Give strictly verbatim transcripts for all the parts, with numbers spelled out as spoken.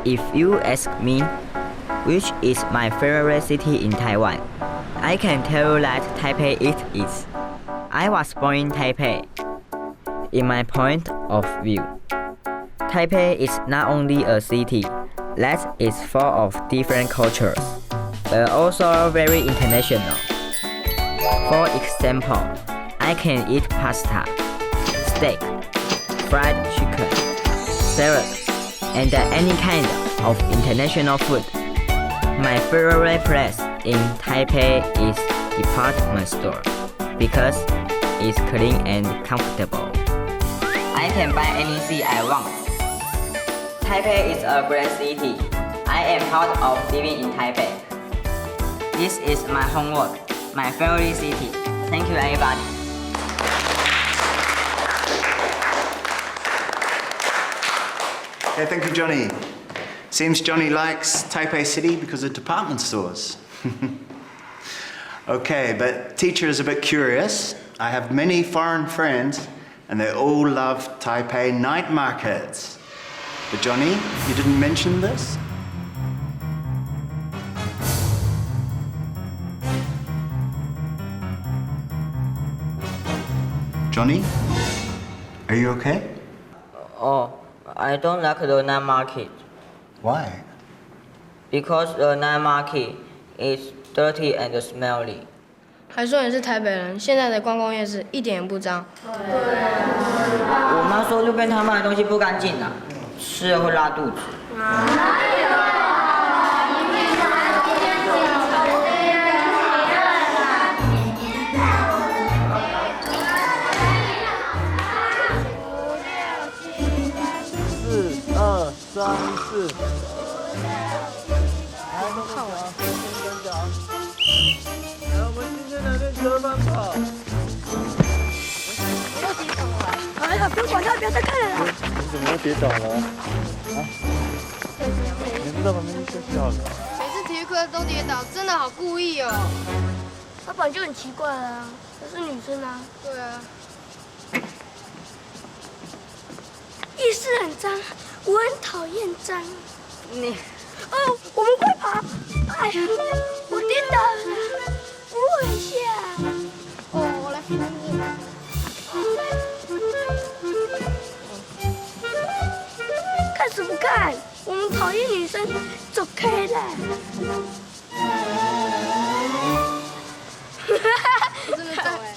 If you ask me, which is my favorite city in Taiwan, I can tell you that Taipei it is. I was born in Taipei. In my point of view, Taipei is not only a city that is full of different cultures, but also very international. For example, I can eat pasta, steak, fried chicken, salad, and any kind of international food. My favorite place in Taipei is department store because it's clean and comfortable. I can buy anything I want. Taipei is a great city. I am proud of living in Taipei. This is my homework, my favorite city. Thank you, everybody. Okay, thank you, Johnny. Seems Johnny likes Taipei City because of department stores. Okay, but teacher is a bit curious. I have many foreign friends, and they all love Taipei night markets. But Johnny, you didn't mention this. Johnny, are you okay? Oh, I don't like the night market Why? because the night market is dirty and smelly. 还说你是台北人，现在的观光夜市一点也不脏。我妈说路边摊卖的东西不干净啊，吃了会拉肚子。四二三四。来，看我。来，我们今天来练折返跑。哎呀，不要管他，不要再看了啦。你怎么会跌倒了？啊？你不知道旁边就下了。每次体育课都跌倒，真的好故意哦。他本来就很奇怪了啊，她是女生啊。对啊，夜市很脏，我很讨厌脏。你哦，我们快跑！哎呀，我跌倒了，扶我一下。哦，我来扶你。看什么看？我们讨厌女生，走开啦！真的走哎。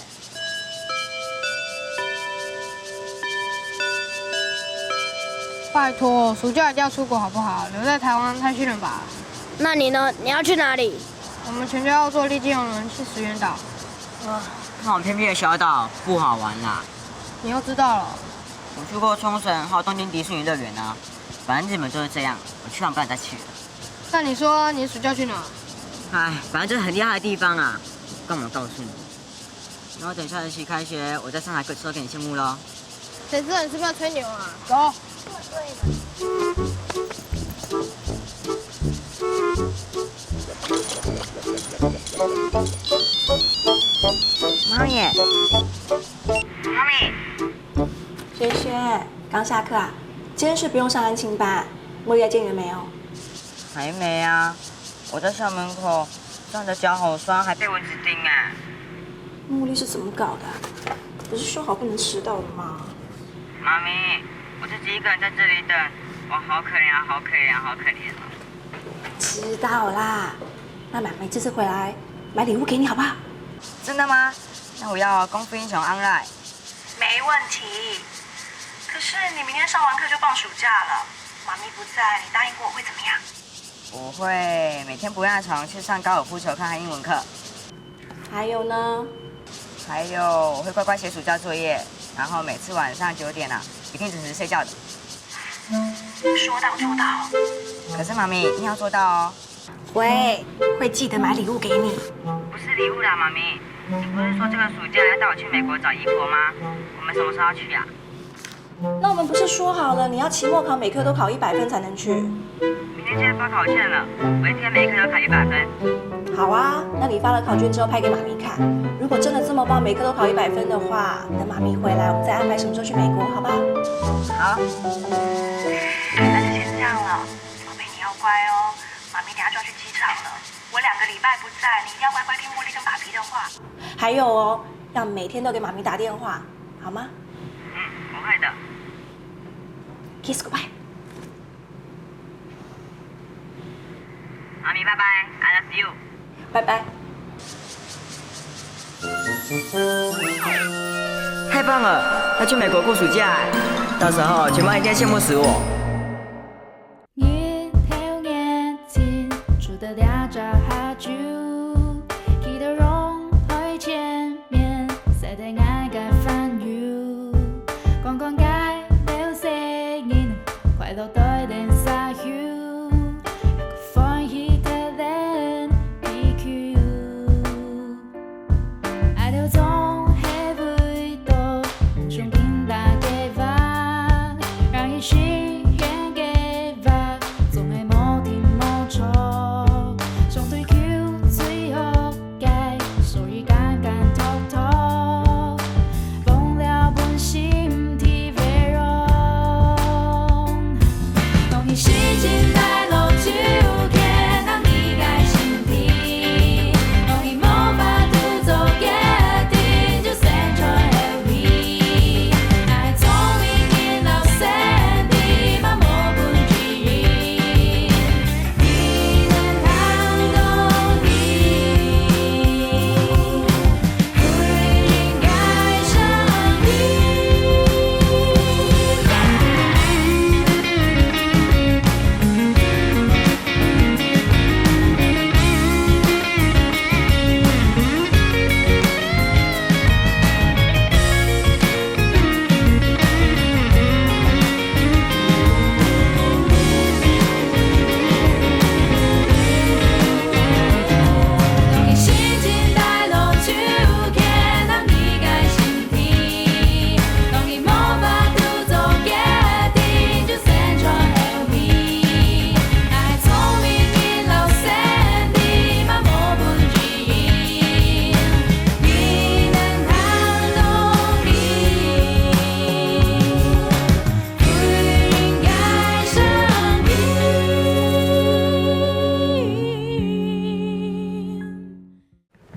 拜托，暑假一定要出国好不好？留在台湾太逊了吧？那你呢？你要去哪里？我们全家要坐丽晶游轮去石原岛。那种偏僻的小岛不好玩啦。你又知道了。我去过冲绳，还有东京迪士尼乐园啊。反正日本就是这样，我去完不敢再去了。那你说你暑假去哪？唉，反正就是很厉害的地方啊，干嘛告诉你？然后等下学期开学，我再上台歌词给你羡慕喽。谁知道你是不是要吹牛啊？走。妈咪，妈咪，学学，刚下课啊？今天是不用上安亲班，茉莉来接你了没有？还没啊，我在校门口站着脚好酸，还被蚊子叮哎。茉莉是怎么搞的啊？不是说好不能迟到的吗？妈咪，我自己一个人在这里等，我好可怜啊，好可怜啊，好可怜啊。知道啦，那妈咪这次回来买礼物给你好不好？真的吗？那我要功夫英雄 online。没问题。可是你明天上完课就放暑假了，妈咪不在，你答应过我会怎么样？我会每天不赖床去上高尔夫球课和英文课。还有呢？还有，我会乖乖写暑假作业，然后每次晚上九点啊，一定准时睡觉的。说到做到。可是妈咪一定要做到哦。喂，会记得买礼物给你。不是礼物啦，妈咪，你不是说这个暑假要带我去美国找姨婆吗？我们什么时候要去啊？那我们不是说好了，你要期末考每科都考一百分才能去？明天就要发考卷了，我一天每一科都考一百分。好啊，那你发了考卷之后拍给妈咪看。如果真的这么棒，每科都考一百分的话，等妈咪回来，我们再安排什么时候去美国，好不好？好。那就先这样了，宝贝，场了，我两个礼拜不在，你一定要乖乖听茉莉跟爸比的话。还有哦，要每天都给妈咪打电话，好吗？嗯，不会的。Kiss goodbye。妈咪，拜拜，I love you。拜拜。太棒了，要去美国过暑假欸，到时候全班一定要羡慕死我。 日頭熱情，住在這隻下晝，企在陽台前面，曬在𠊎个煩憂。光光个流星人，快樂對等社區，歡喜得人地球。 愛留種係為著，毋想緊打計畫，讓一息遠計畫，總係無停無錯。想追求最好个，所以簡簡單單，忘了本心地為榮。當你心情低落，就看看你个身體。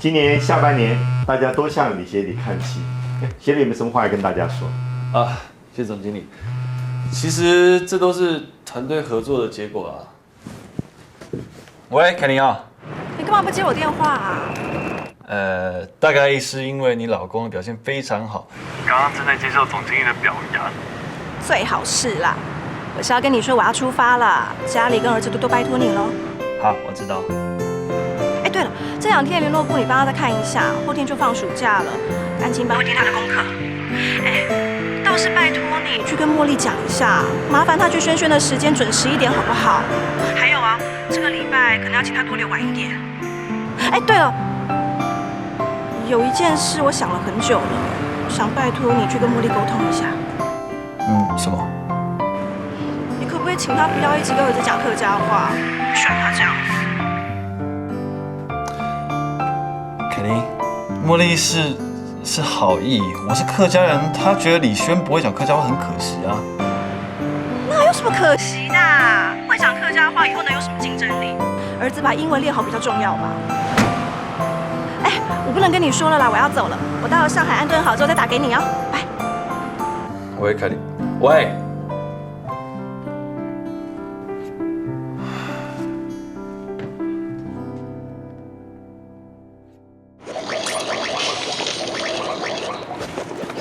今年下半年，大家都向李协理看齐。协理有没有什么话要跟大家说？啊，谢谢总经理。其实这都是团队合作的结果啊。喂，凯琳啊。你干嘛不接我电话啊？呃，大概是因为你老公的表现非常好。刚刚正在接受总经理的表扬。最好是啦。我是要跟你说我要出发了，家里跟儿子都都拜托你喽。好，我知道。哎，对了，这两天联络簿你帮他再看一下，后天就放暑假了，赶紧帮我听他的功课。哎，倒是拜托你去跟茉莉讲一下，麻烦他去萱萱的时间准时一点好不好？还有啊，这个礼拜可能要请他多留晚一点。哎，对了，有一件事我想了很久了，想拜托你去跟茉莉沟通一下。嗯，什么？你可不可以请他不要一直跟儿子讲客家话？我不喜欢他这样子。凯琳，茉莉是是好意，我是客家人，她觉得李萱不会讲客家话很可惜啊。那有什么可惜的啊？会讲客家话以后能有什么竞争力？儿子把英文练好比较重要吧。哎，我不能跟你说了啦，我要走了。我到上海安顿好之后再打给你哦，拜。喂，凯琳，喂。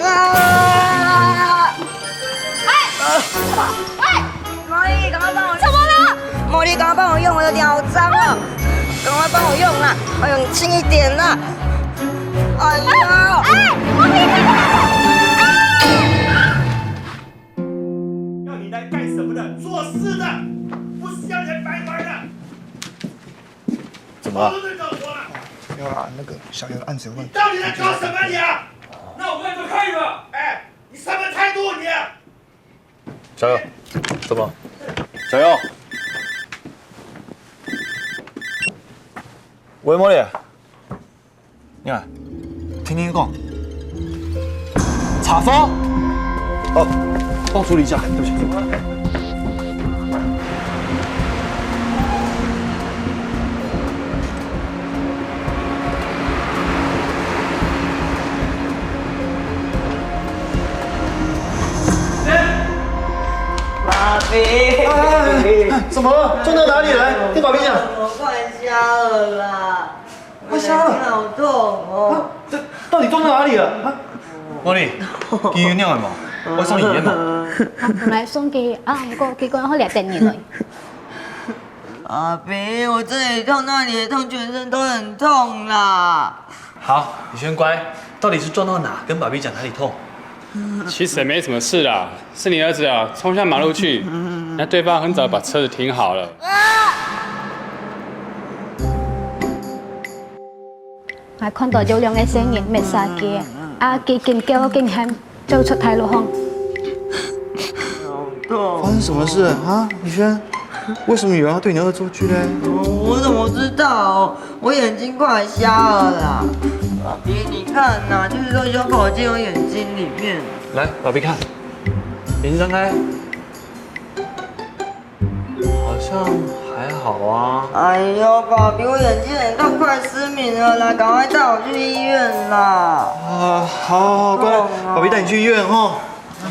啊！哎，哎，茉莉，赶快帮我！怎么了？茉莉，赶快帮我用，我有点好脏哦，赶快帮我用啦！哎呦，你轻一点啦！哎呦！哎，要你来干什么的？做事的，不是要你来白玩的。怎么了？都在找我了。没有啦，那个小杨的案子有问题。到底在搞什么你啊？那我们就看一个。哎，你什么态度你啊？小杨，怎么？小杨，喂，茉莉，你看，听听讲，查封。哦，帮我处理一下，对不起。爸比，哎，哎，哎，怎么了？撞到哪里了？来，跟爸比讲。我快瞎了啦！快瞎了？我眼睛好痛哦！啊，这到底撞到哪里了？啊？茉莉，去医院了吗？我送你医院吧。啊，本來送佢啊，毋過佢講好兩點二來。爸比，我這裡痛，那裡也痛，全身都很痛啦。好，你先乖，到底是撞到哪？跟爸比讲哪里痛。其实也没什么事啦，是你儿子啊，冲下马路去，那对方很早把车子停好了。还看到有两个声音，没杀机，啊，紧叫紧喊，走出大路上。发生什么事啊？宇轩，为什么有人要对你恶作剧嘞？我怎么知道？我眼睛快瞎了啦！爸比，你看呐，就是说有跑进我眼睛里面。来，爸比看，眼睛张开。好像还好啊。哎呦，爸比，我眼睛也快失明了啦，赶快带我去医院啦！啊，好好好，乖，爸比带你去医院哦。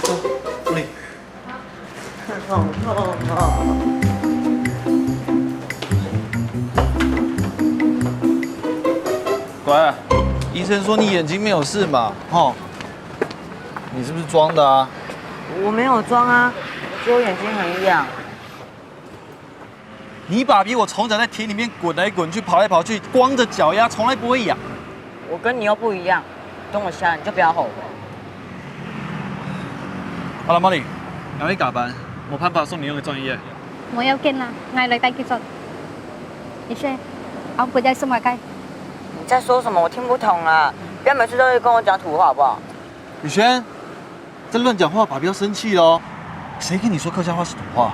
走，茉莉。好痛啊！乖，医生说你眼睛没有事嘛，吼。你是不是装的啊？我没有装啊，我觉得我眼睛很痒。你爸比我从小在田里面滚来滚去、跑来跑去，光着脚丫，从来不会痒。我跟你又不一样，等我瞎了你就不要后悔。好了，茉莉，赶快打扮，我爸爸送你用个专业。我要紧啦，我来带佢转。医生，我不再送我该。你在说什么？我听不懂啊！不要每次都会跟我讲土话好不好？宇轩，再乱讲话，爸比要生气哦。谁跟你说客家话是土话？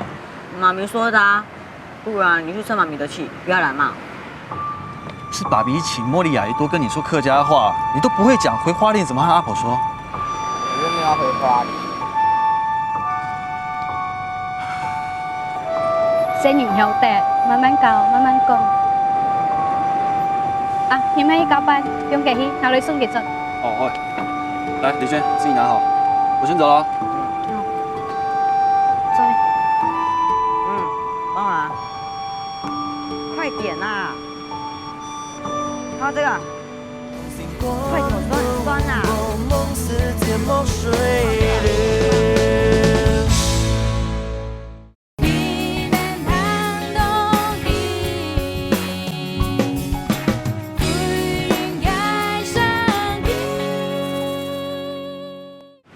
妈咪说的啊，不然你去生妈咪的气，不要来骂我。是爸比请茉莉阿姨多跟你说客家话，你都不会讲，回花莲怎么和阿婆说？我又没有要回花莲。先人晓得，慢慢教，慢慢讲。啊，你们去交班，用过去，拿来送给这。哦，好。来，李轩，自己拿好，我先走了。走。嗯，帮忙。快点啊！还有这个，快点，我酸很酸呐、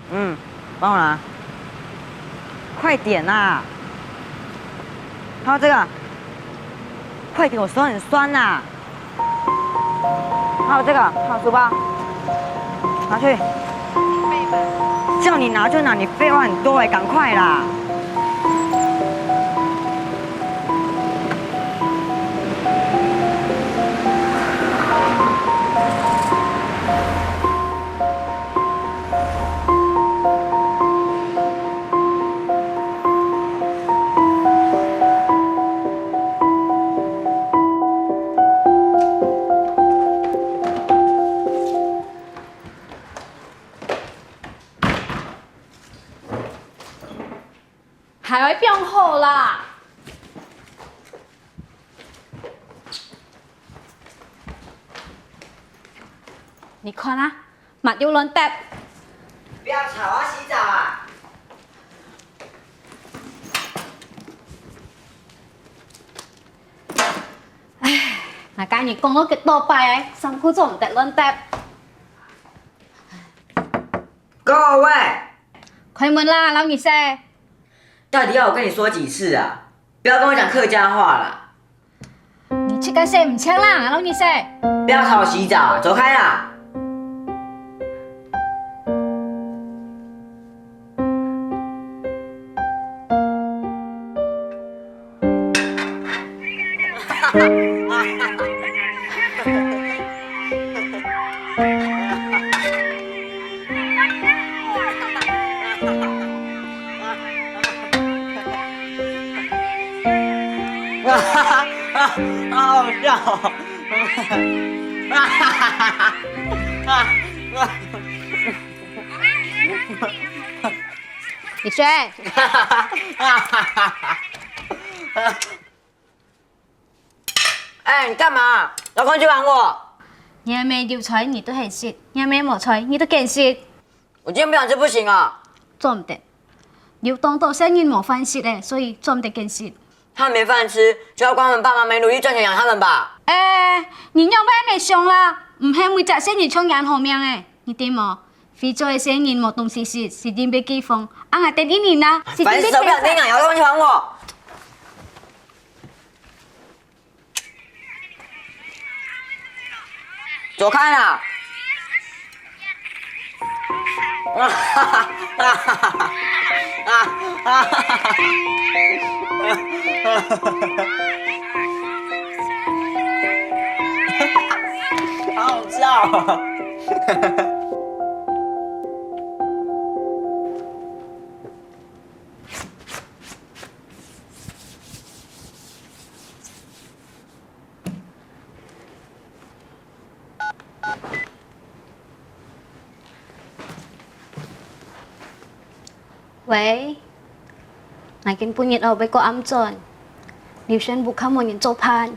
嗯，帮我拿。快点啦！还有这个，快点，我手很酸呐。还有这个，还有书包，拿去。叫你拿就拿，你废话很多哎，赶快啦！ 还要放好啦！你看啊， 乜又亂搭。不要吵，我要洗澡啊！唉，𠊎跟你講過幾多擺，衫褲做毋得亂搭。各位，開門啦，老二婿！到底要我跟你說幾次啊？不要跟我講客家話啦！ 你自家洗毋淨啦，老二婿！不要吵我洗澡，走開啦！啊，好好笑哦！啊，啊，啊。你睡。哎，你幹嘛？老公去玩我。你還沒有菜，你都很食；你還沒無菜，你都更食。我今天不想吃，不行啊？做毋得，有當多細人無飯食咧，所以做毋得更食。他沒飯吃，就要怪他們爸媽沒努力賺錢養他們吧？哎，你仰會恁想啦？毋係每隻細人像你恁好命誒，你知無？非洲个細人無東西食，係因為饑荒，啊𠊎等一年啊，係因為天災。煩死了，不想聽啊！你要不要去還我？走開啦！好好笑哦。喂，𠊎今晡日哦會過暗轉，劉先生屋下無人做飯，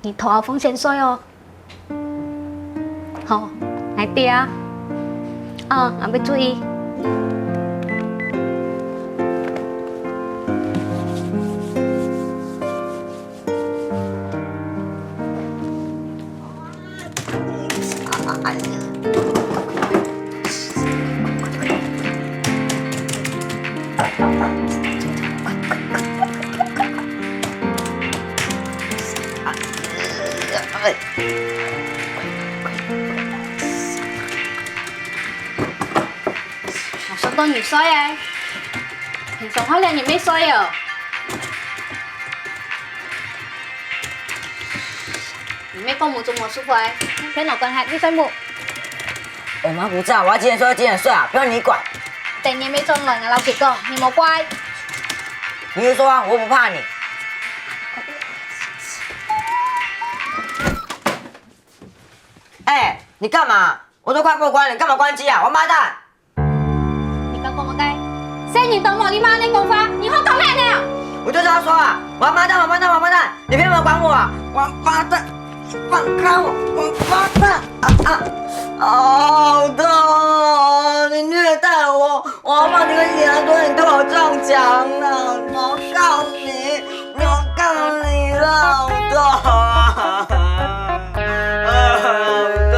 你拖阿鳳先睡哦。好，𠊎知啊。哦，𠊎會注意。 𠊎想到你睡誒，你上課了你毋睡哦？你毋講目珠無舒服誒，天老關係，你睡目。我媽不在，我要幾點睡就幾點睡啊，不要你管。等你毋轉來，𠊎摎佢講，你莫怪。你就說啊，我又不怕你。哎，你幹嘛？我都快過關了，你幹嘛關機啊？王八蛋！ 你敢講麼个？細人都無禮貌恁樣講話，你好講咩呢？我就是要說啊，王八蛋，王八蛋，王八蛋，你憑什麼管我啊？王八蛋，放開我，王八蛋！啊啊！好痛哦！你虐待我，我要報警，你竟然说你对我撞墙了，我告你！ 我告你了，好痛啊！啊，好痛！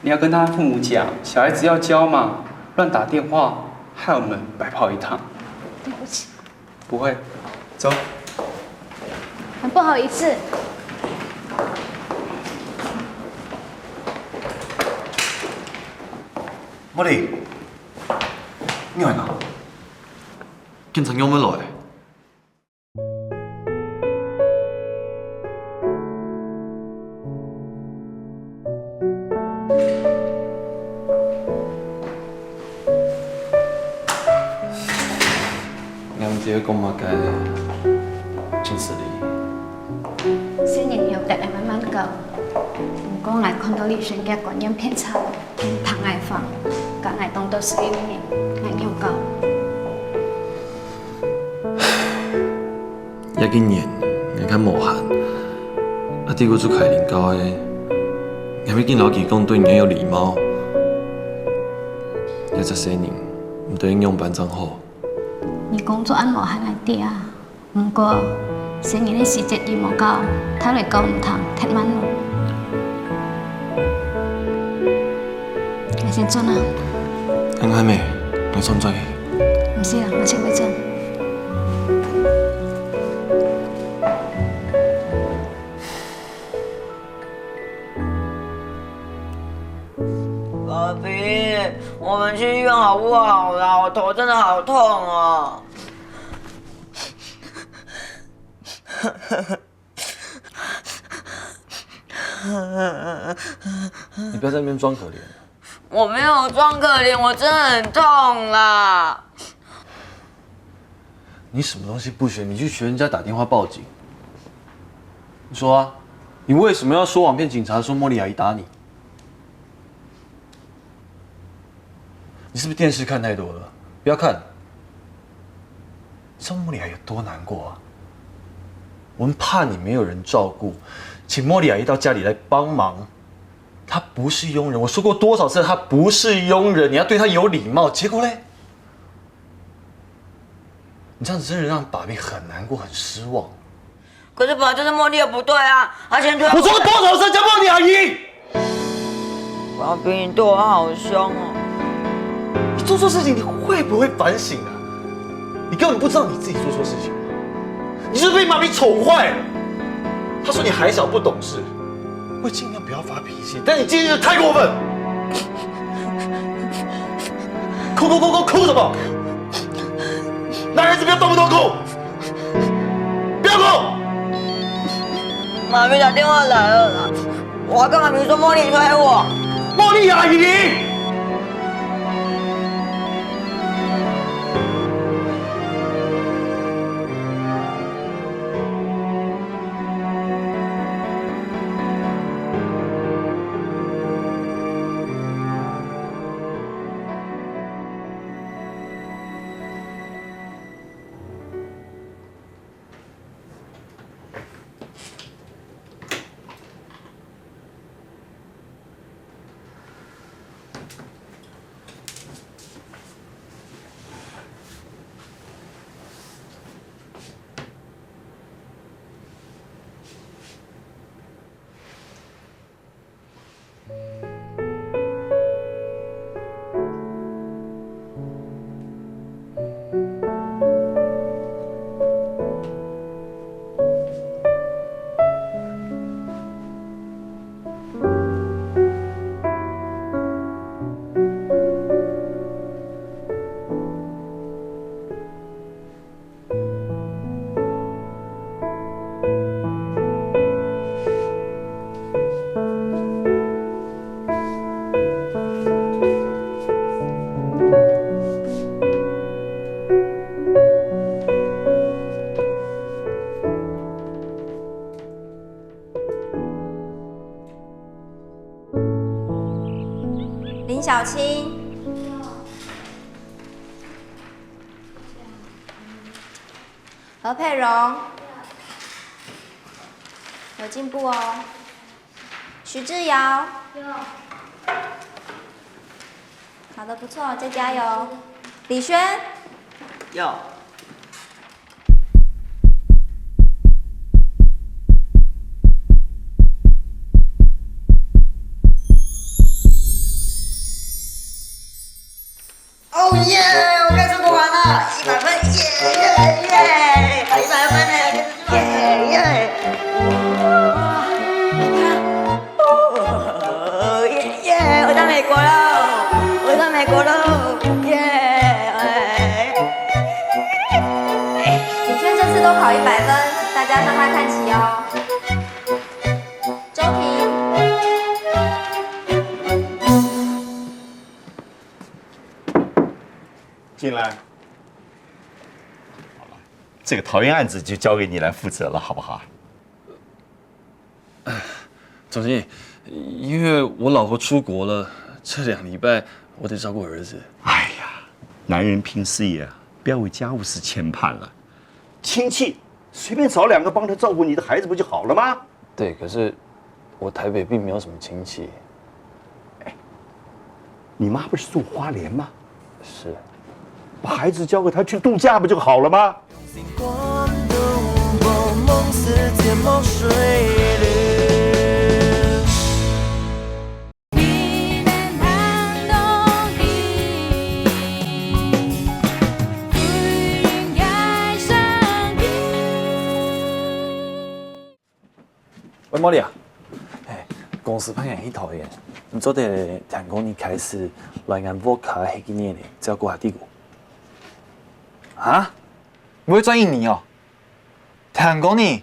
你要跟他父母讲，小孩子要教嘛，乱打电话，害我们白跑一趟。对不起。 不会，走。很不好意思。茉莉，你来哪？警察仰會來？ 𠊎毋知愛講麼个，真失禮。細人有得愛慢慢教，毋過𠊎看到你性格觀念偏差，聽𠊎話，將𠊎當做細人，𠊎仰教？ 這幾年，𠊎較無閒，阿弟又出去愛人教个，𠊎會緊摎佢講對人愛有禮貌。這隻細人，毋知愛仰般正好。你工作恁無閒，𠊎知啊，毋過細人个時節你無教，大了教毋聽，忒慢了。 𠊎先轉啊。恁暗咩？𠊎送載。毋使啦，𠊎先會轉。爸比，我們去醫院好不好啦？我頭真的好痛哦。 你不要在那邊裝可憐。我沒有裝可憐，我真的很痛啦。你什麼東西不學，你去學人家打電話報警。你說啊，你为什么要说谎骗警察说莫莉阿姨打你？你是不是电视看太多了？不要看，你知道莫莉阿姨有多难过啊？我们怕你没有人照顾，请莫莉阿姨到家里来帮忙。她不是佣人，我说过多少次，她不是佣人，你要对她有礼貌。结果嘞，你这样子真的让爸比很难过、很失望。可是本来就是莫莉的不对啊，他先推我。我说过多少次叫莫莉阿姨？爸比，你对我好凶哦。你做错事情，你会不会反省啊？你根本不知道你自己做错事情，你就是被妈咪宠坏了。她说你还小不懂事，我尽量不要发脾气，但你今天真的太过分。哭哭哭哭哭什么？男人是不要动不动哭，不要哭。妈咪打电话来了啦，我要跟妈咪说莫莉推我。莫莉阿姨，林小青，何佩蓉，有进步哦。徐志瑶，考得不错，再加油。李轩，有。哦耶！我该出国玩了，一百分，耶耶耶！考一百分呢，耶耶！哇，你看，哦耶耶！我到美国了，我到美国了，耶！哎，李轩这次都考一百分，大家向他看齐哦。周婷。进来。这个桃园案子就交给你来负责了，好不好？总经理，因为我老婆出国了，这两礼拜我得照顾儿子。哎呀，男人拼事业啊，不要为家务事牵绊了。亲戚随便找两个帮他照顾你的孩子，不就好了吗？对，可是我台北并没有什么亲戚。你妈不是住花莲吗？是。把孩子交给他去度假，不就好了吗？喂，莫莉啊，嘿，公司派人去桃园，你做得天光日开始来俺屋下歇幾日呢，照顧下弟姑。啊？毋會轉印尼哦？天光日？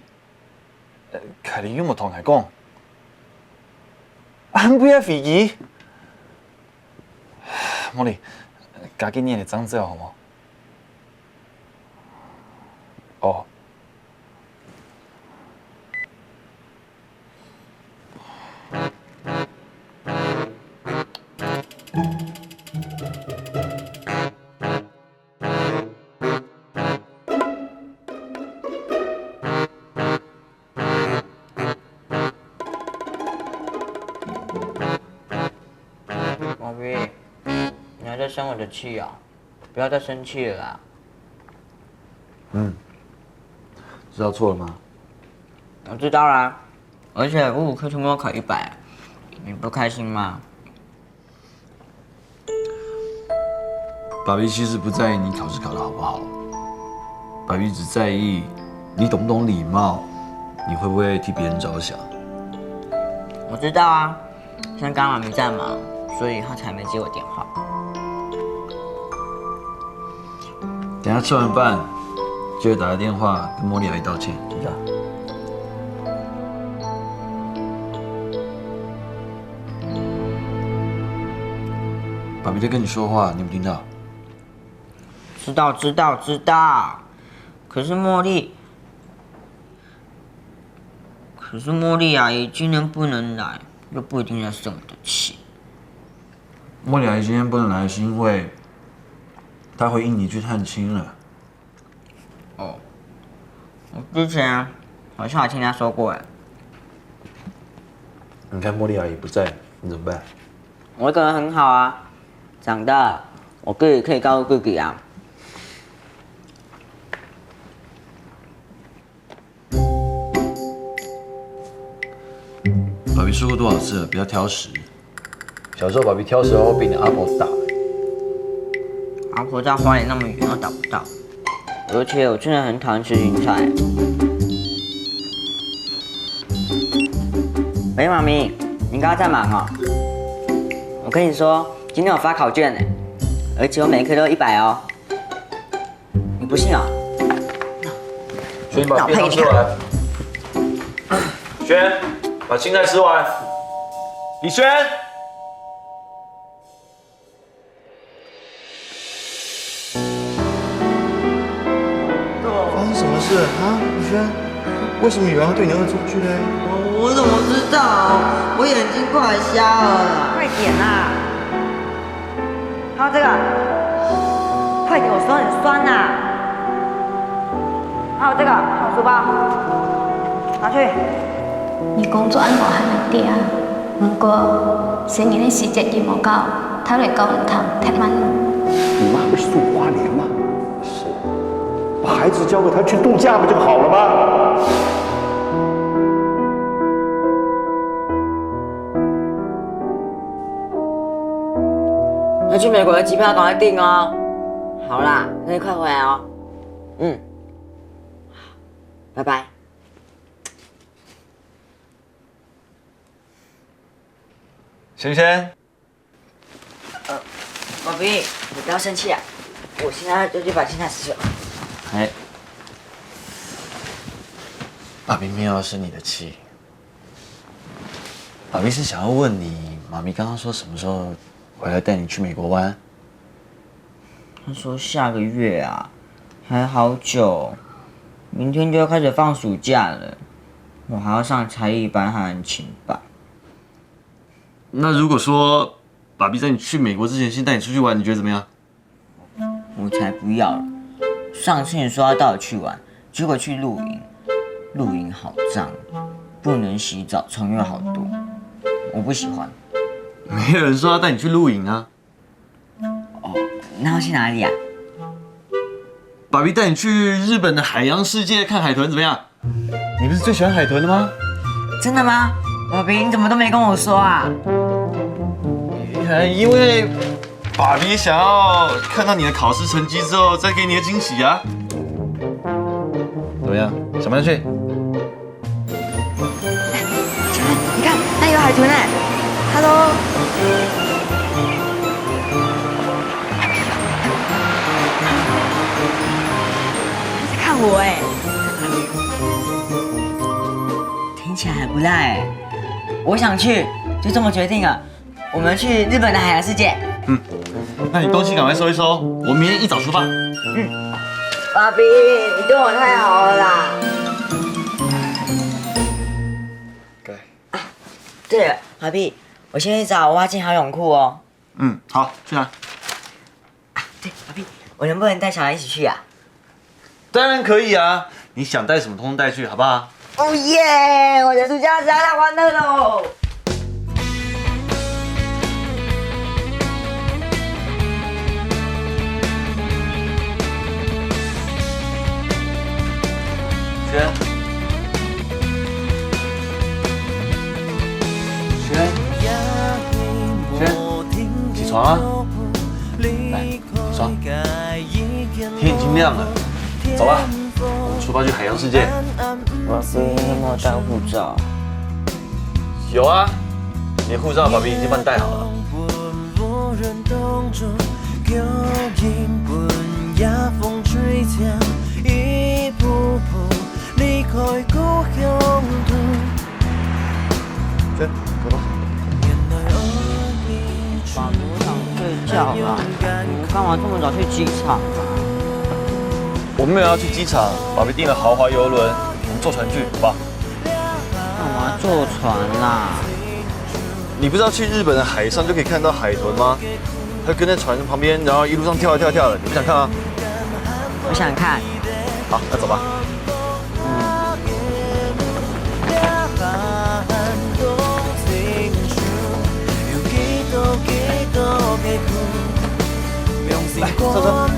凱琳又無同𠊎講。恁背个飛機？莫莉，加幾日正走好無？哦。宝贝，你还在生我的气啊？不要再生气了啦。嗯，知道错了吗？我知道啦，而且我五科全部都考一百，你不开心吗？爸比其实不在意你考试考得好不好，爸比只在意你懂不懂礼貌，你会不会替别人着想。我知道啊，现在刚刚妈咪在忙，所以她才没接我电话。等下吃完饭，记得打个电话跟茉莉阿姨道歉。知道。爸比在跟你说话，你有没有听到？知道，知道，知道。可是茉莉，可是茉莉阿姨今天不能来，又不一定在生我的气。茉莉阿姨今天不能来，是因为她回印尼去探亲了。哦，我之前好像还听她说过哎。你看茉莉阿姨不在，你怎么办？我一个人很好啊，长大我哥也可以照顾自己啊。爸比说过多少次了，不要挑食。小时候爸比挑食，我被你阿婆打。阿婆在花莲那么远，又打不到。而且我真的很讨厌吃青菜。喂，妈咪，你刚刚在忙哦？我跟你说，今天有发考卷呢，而且我每一科都一百哦。你不信啊？先把便当吃完。璇，把青菜吃完。李璇。发生什么事啊？李璇，为什么有人要对你恶作剧嘞？我怎么知道？我眼睛快瞎了啦！快点啦！还有这个，快点，我手很酸呐！还有这个，还有书包，拿去。你工作恁多還毋得啊？毋過，細人个時節佢無教，頭來教毋聽，忒慢。你妈不是住花莲吗？是，把孩子交给他去度假不就好了吗？那去美国的机票赶快订哦。好啦，那你快回来哦。嗯，拜拜。璇璇，宝贝，你不要生气啊，我现在就去把青菜洗了。哎，爸比没有要生你的气。爸比是想要问你，妈咪刚刚说什么时候回来带你去美国玩？他说下个月啊，还好久，明天就要开始放暑假了，我还要上才艺班和琴班。那如果说爸比在你去美国之前先带你出去玩，你觉得怎么样？我才不要了！上次你说要带我去玩，结果去露营，露营好脏，不能洗澡，虫又好多，我不喜欢。没有人说要带你去露营啊。哦，那要去哪里啊？爸比带你去日本的海洋世界看海豚怎么样？你不是最喜欢海豚的吗？真的吗？宝贝，你怎么都没跟我说啊？因为爸比想要看到你的考试成绩之后，再给你个惊喜啊。怎么样？想不想去？你看，那有海豚哎！Hello。他在看我哎。听起来还不赖哎。我想去，就这么决定了。我们去日本的海洋世界。那你东西赶快收一收，我明天一早出发。爸比，你对我太好了啦。对了，爸比，我先去找我要进好泳裤哦。嗯，好，去拿。对，爸比，我能不能带小孩一起去啊？当然可以啊，你想带什么通通带去，好不好？哦耶！我的暑假实在太欢乐喽。啊，来，爽。天已经亮了，走吧，我们出发去海洋世界。我不是那么带护照。有啊，你的护照爸比已经帮你带好了。走，走吧。爸比，我想睡觉啦。你干嘛这么早去机场啊？我没有要去机场，爸比订了豪华游轮，我们坐船去，好不好？干嘛坐船啦？你不知道去日本的海上就可以看到海豚吗？它跟在船旁边，然后一路上跳啊跳啊跳的，你不想看啊？我想看。好，那走吧。嗯。来，上车。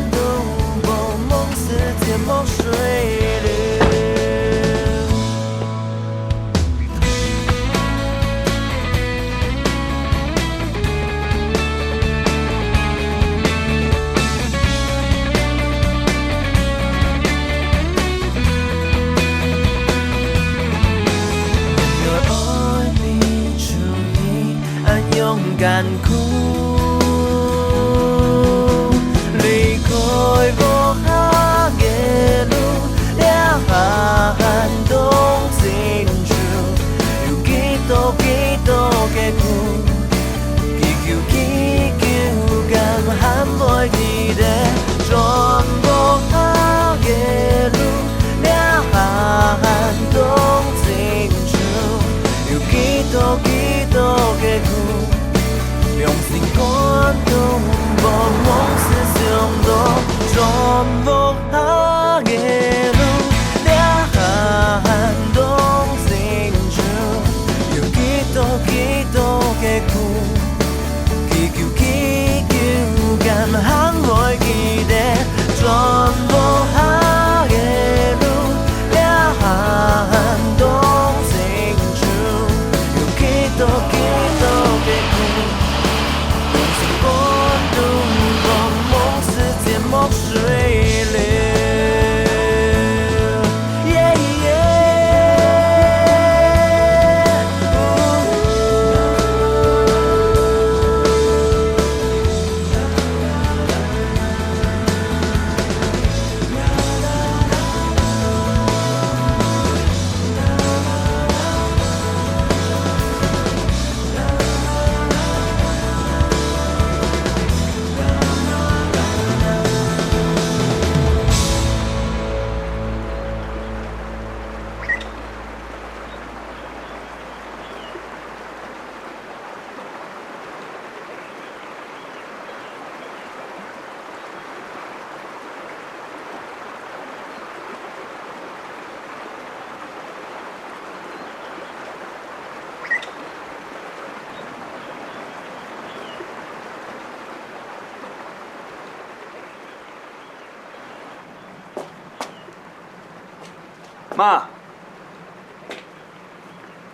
妈，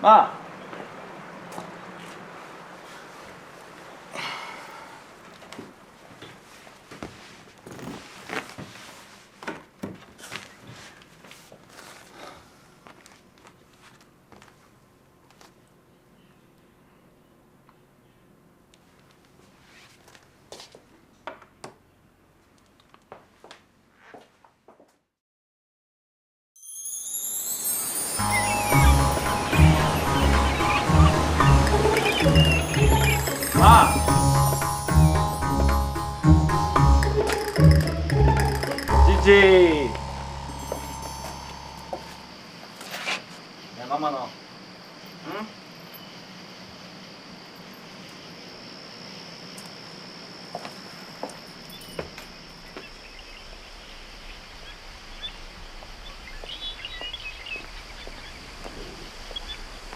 妈。妈，姐姐，来，妈妈喏。 嗯？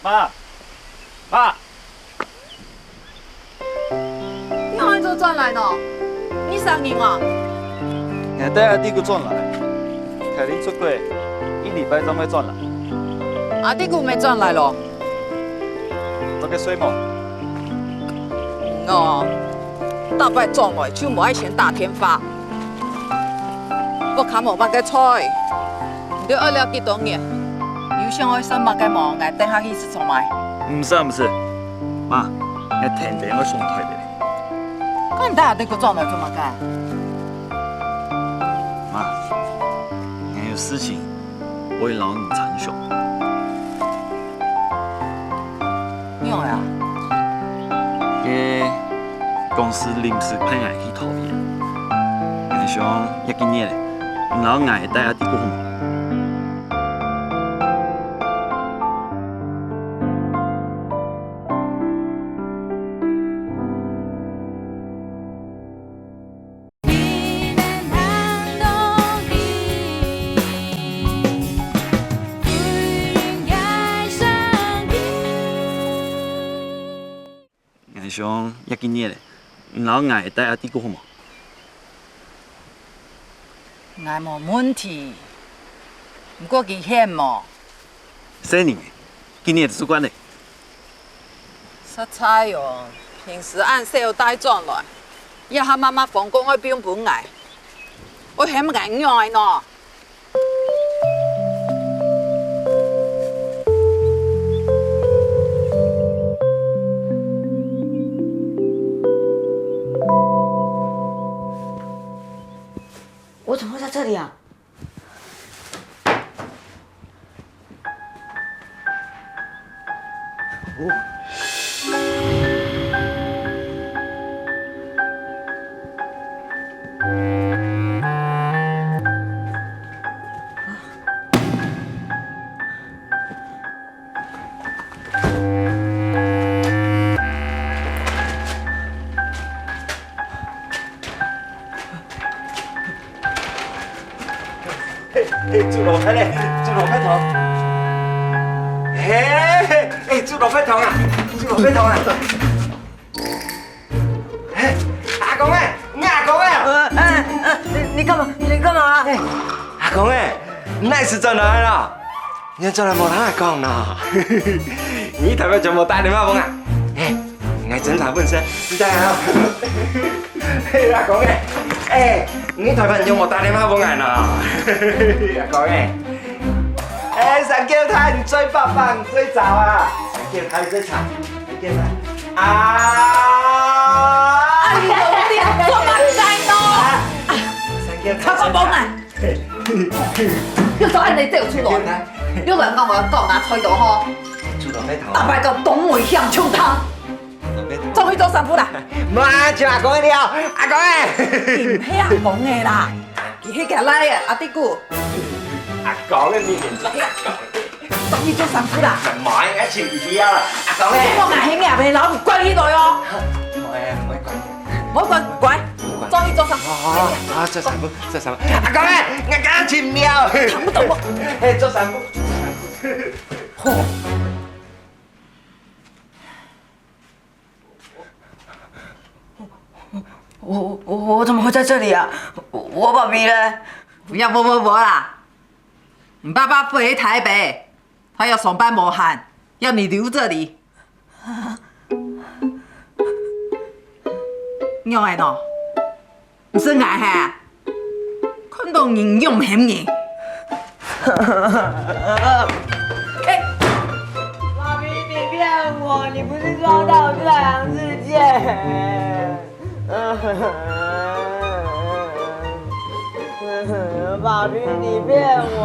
妈，妈。 你仰會做轉來呢？你生日啊？𠊎帶阿弟牯轉來，大人出國，一禮拜正會轉來。阿弟牯乜轉來咯？做个睡無？哦。逐擺轉來就無愛先打電話。屋下無麼个菜，你兜愛尞幾多日？有想愛食麼个無？𠊎等下去市場買。毋使，毋使，媽，𠊎天光愛上台北。該你帶阿弟哥轉來做麼个？媽，𠊎有事情 𠊎愛摎你參詳。仰仔啊？該公司臨時派𠊎去桃園，𠊎想這幾日你摎𠊎帶阿弟哥好無？ 𠊎想這幾日你摎𠊎帶阿弟哥好無？𠊎無問題，毋過佢現無？ 細人仔，今日就慣咧。實在哦，平時恁少帶轉來，這下媽媽放工愛放分𠊎，愛喊𠊎仰仔呢？ 我怎么会在这里啊？嘿，嘿，豬肉片咧，豬肉片頭。嘿，嘿，嘿，豬肉片頭啊，豬肉片頭啊。嘿，阿公欸，你阿公欸。呃，哎，哎，你，你干嘛？你干嘛啊？哎，阿公欸，你哪時轉來啦？你轉來無同𠊎講呢？你頭擺全無打電話分𠊎。哎， 𠊎檢查本身，你知影啊？嘿，阿公欸，哎，你頭擺仰無打電話分𠊎呢？阿公欸，哎，三舅太，你最棒棒，你最早啊！三舅太最慘，三舅太。啊！啊，你有點做麼个呢？啊，三舅太最慘。 又做恁樣走出來，又來講我講拿菜刀吼，豬肉片頭。大擺到東門鄉衝動，豬肉片頭。轉去做衫褲啦。莫像阿公个了，阿公欸。毋係阿公个啦，佢係佢倈仔阿弟牯。阿公个面面做阿公个。轉去做衫褲啦。莫，愛尋佢啊，阿公欸。你莫拿起名牌，然後你關起來哦。莫，莫關。莫關，乖。 轉去做衫。好，好，好，好，做衫褲，做衫褲。阿公欸，𠊎剛尋了。看不懂我。嘿，做衫褲，做衫褲。吼。我，我，我怎麼會在這裡啊？我，我爸比呢？不要啵啵啵啦！你爸爸飛去台北，他要上班無閒，要你留這裡。 仰仔喏？毋識𠊎係？看到人仰毋喊人？哎，媽咪，你騙我，你不是說要帶我去太陽世界？媽咪，你騙我！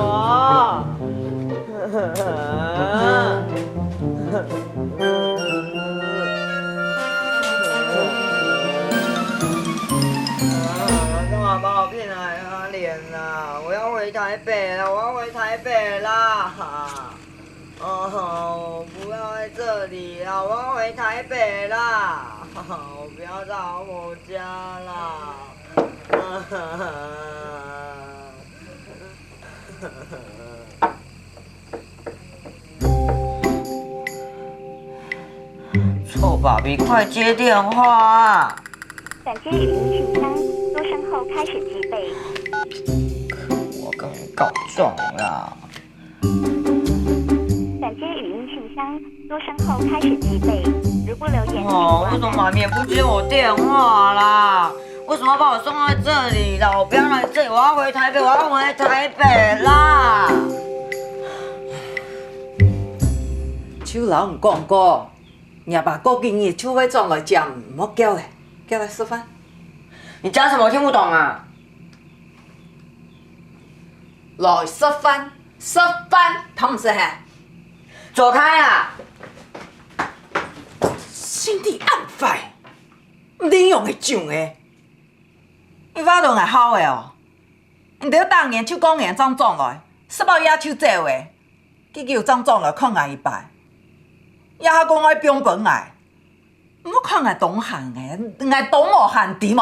幹嘛把我騙來花蓮啊？我要回台北了，我要回台北啦！哦，我不要在這裡了，我要回台北啦！我不要再回家啦！ 臭爸比，快接電話啊！感謝語音信箱，多聲後開始即備。我跟你告狀啦！感謝語音信箱，多聲後開始即備。如不留言，哦，为什么妈咪也不接我电话啦？为什么要把我送到这里啦？我不要来这里，我要回台北，我要回台北啦！就摎你讲过，若爸过幾日就會轉來接你，毋好噭咧，噭來食飯。你講什麼？我聽不懂啊！來食飯，食飯，聽毋識係？走開啊！心地恁壞，毋知仰仔種个。你話到𠊎好个哦，你兜逐年就過年正轉來，食飽夜就走个， 佢又正轉來看𠊎一擺，這下講愛放分𠊎，毋好看𠊎當閒个，𠊎當無閒知無？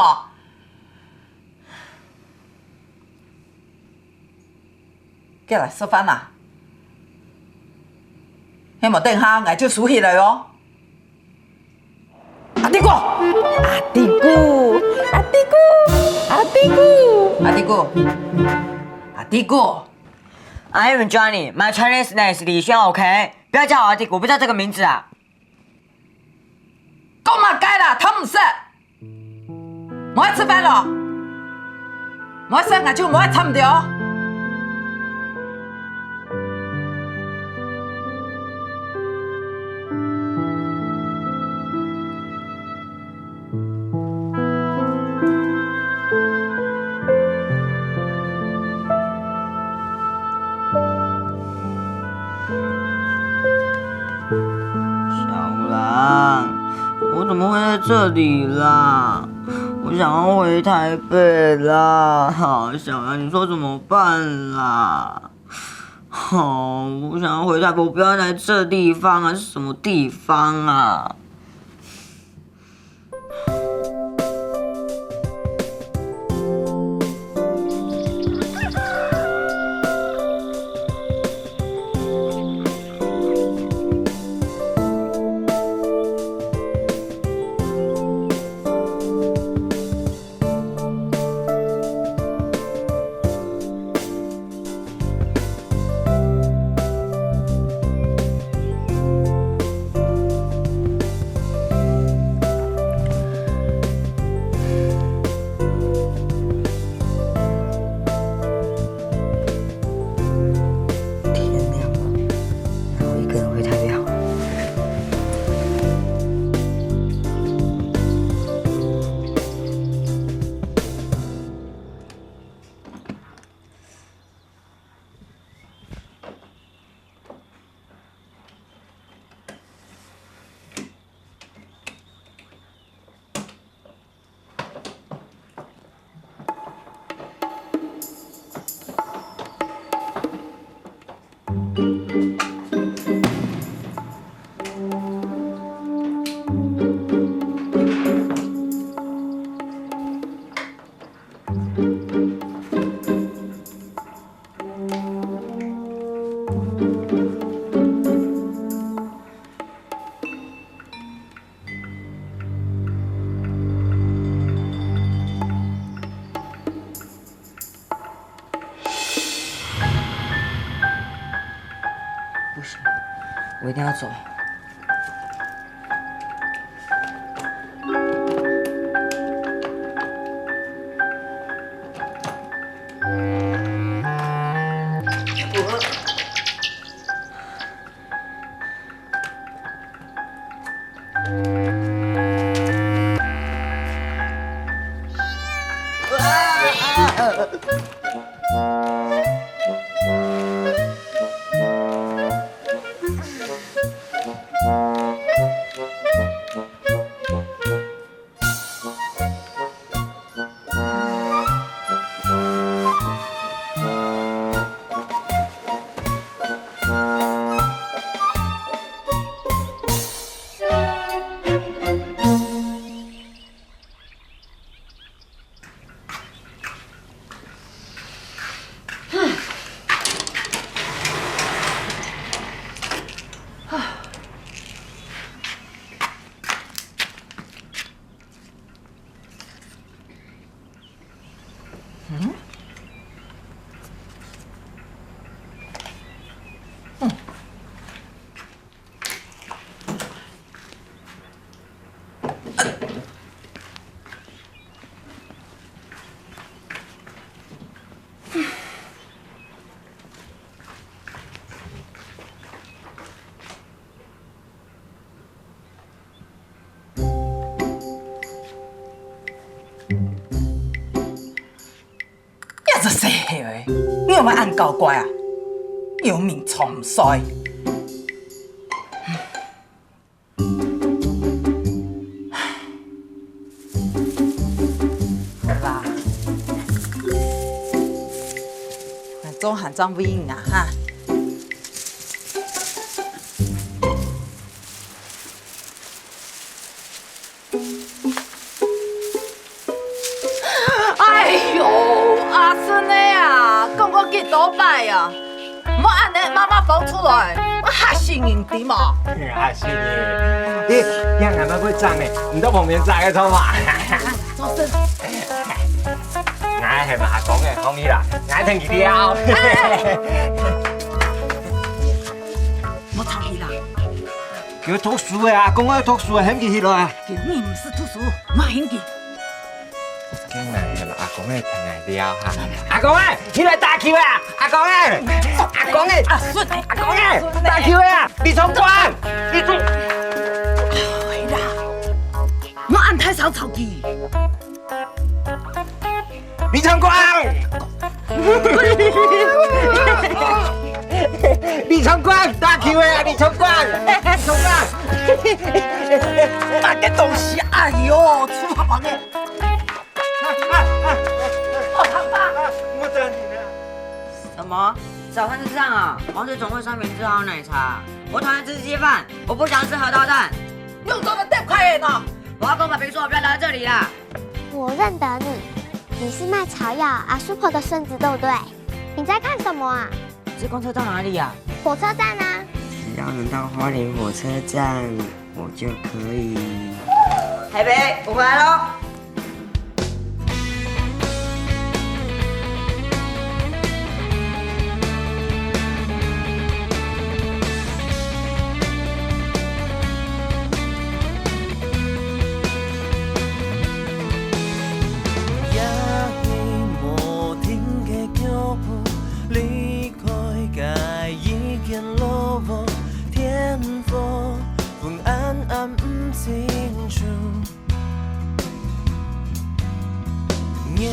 過來食飯啊！係無等下𠊎就收起來哦！ 阿弟牯，阿弟牯，阿弟牯，阿弟牯，阿弟牯，阿弟牯。I am Johnny, my Chinese name is 李軒，OK？不要叫我阿弟牯，不叫這個名字啊！講麼个啦，聽毋識！莫愛食飯咯！莫愛食，𠊎就莫愛插毋著。 小蘭，我怎麼會在這裡啦？我想要回台北啦！好，小蘭，你說怎麼辦啦？哦，我想要回台北，我不要來這地方啊！這什麼地方啊？ 天亮了，那我一个人回台北好了。 不行，我一定要走。這細孩仔，仰會恁搞怪啊？有眠床睡。好啦，𠊎做下正喂你啊哈。 哎喲，阿順仔啊，講過幾多擺啊？莫恁仔媽媽講出來，會嚇死人知無？嚇死人！咦，你還蠻會講呢，你到旁邊站个做麼？做事。𠊎係阿公个，同意啦，𠊎聽佢了。莫吵佢啦。 佢讀書个，阿公愛讀書个，喊佢起來啊！佢毋識讀書，莫喊佢。今日係阿公个，聽𠊎尞哈。阿公个，你來打球啊！阿公个，阿公个，阿順，阿公个，打球啊！李聰光，李聰，哎呀，莫恁大聲吵佢。 李聰光！李聰光，打球个啊！李聰光，李聰光！麼个東西？哎喲，臭白白个！好燙吧？什麼？早餐是這樣啊？王子總會三明治還有奶茶。我討厭吃雞飯，我不想吃荷包蛋。你有多麼大塊呢？我要跟爸比說，不要來這裡啦。 我認得你，你是賣草藥阿叔婆的孫子，對不對？你在看什麼啊？這公車到哪裡啊？火車站啊。只要能到花蓮火車站，我就可以。台北，我回來嘍。 也係無停个腳步，離開該一間老屋，天光昏暗暗毋清楚。月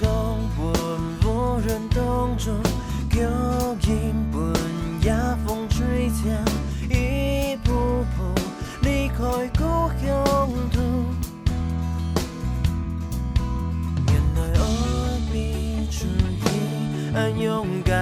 光分烏雲擋住，腳印分夜風吹醒，一步步 離開故鄉土。原來愛比出去，恁勇敢。